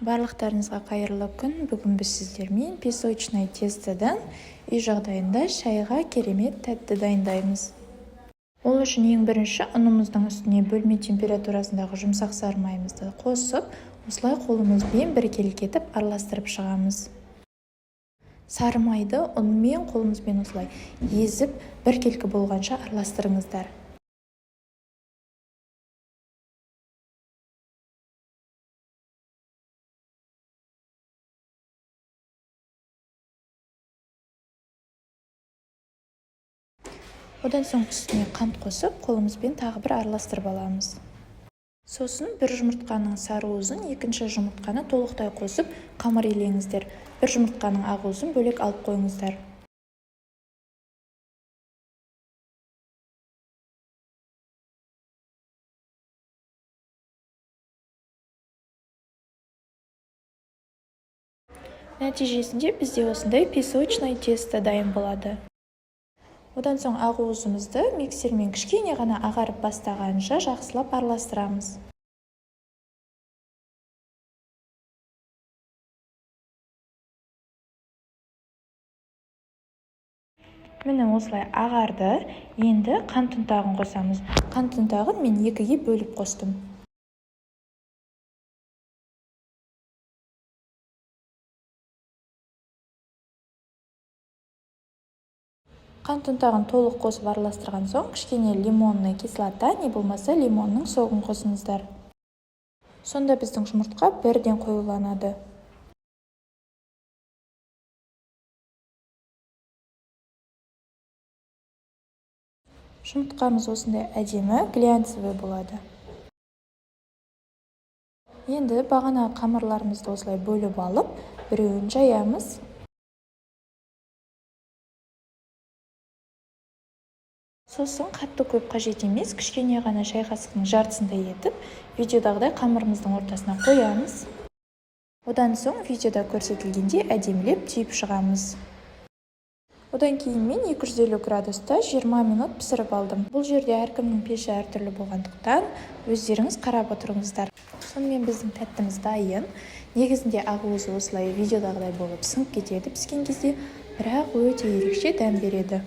Барлықтарыңызға қайырлы күн! Бүгін біз сіздермен песочный тестодан үй жағдайында шайға керемет тәтті дайындаймыз. Ол үшін ең бірінші ұнымыздың үстіне бөлме температурасындағы жұмсақ сары майымызды қосып, осылай қолымызбен біркелкі етіп араластырып шығамыз. Сары майды ұнмен қолымызбен осылай езіп, біркелкі болғанша араластырыңыздар. Одан соң үстіне қант қосып, қолымызбен тағы бір араластырып аламыз. Сосын бір жұмыртқаның сары уызын, екінші жұмыртқаны толықтай қосып, қамыр илеңіздер. Бір жұмыртқаның ақ уызын бөлек алып қойыңыздар. Нәтижесінде бізде осындай песочный тесто дайын болады. Одан соң ақ уызымызды миксермен кішкене ғана ағарып бастағанша жақсылап араластырамыз. Міне, осылай ағарды. Енді қант ұнтағын қосамыз. Қант ұнтағын мен екіге бөліп қостым. Қант ұнтағын толық қосып араластырған соң, кішкене лимонный кислота, не болмаса лимонның согын қосыңыздар. Сонда біздің жұмыртқа бірден қоюланады. Жұмыртқамыз осындай әдемі глянцевый болады. Енді бағана қамырларымызды осылай бөліп алып, біреуін жаямыз. Сосын қатты көп қажет емес, кішкене ғана шай қасықтың жартысындай етіп, видеодағыдай қамырымыздың ортасына қоямыз. Одан соң видеода көрсетілгендей әдемілеп түйіп шығамыз. Одан кейін мен 250 градуста 20 минут пісіріп алдым. Бұл жерде әркімнің пеші әртүрлі болғандықтан, өздеріңіз қарап отырыңыздар. Сонымен, біздің тәттіміз дайын. Негізінде ақуызы осылай видеодағыдай болып сіңіп кетеді піскен кезде, бірақ өте ерекше дәм береді.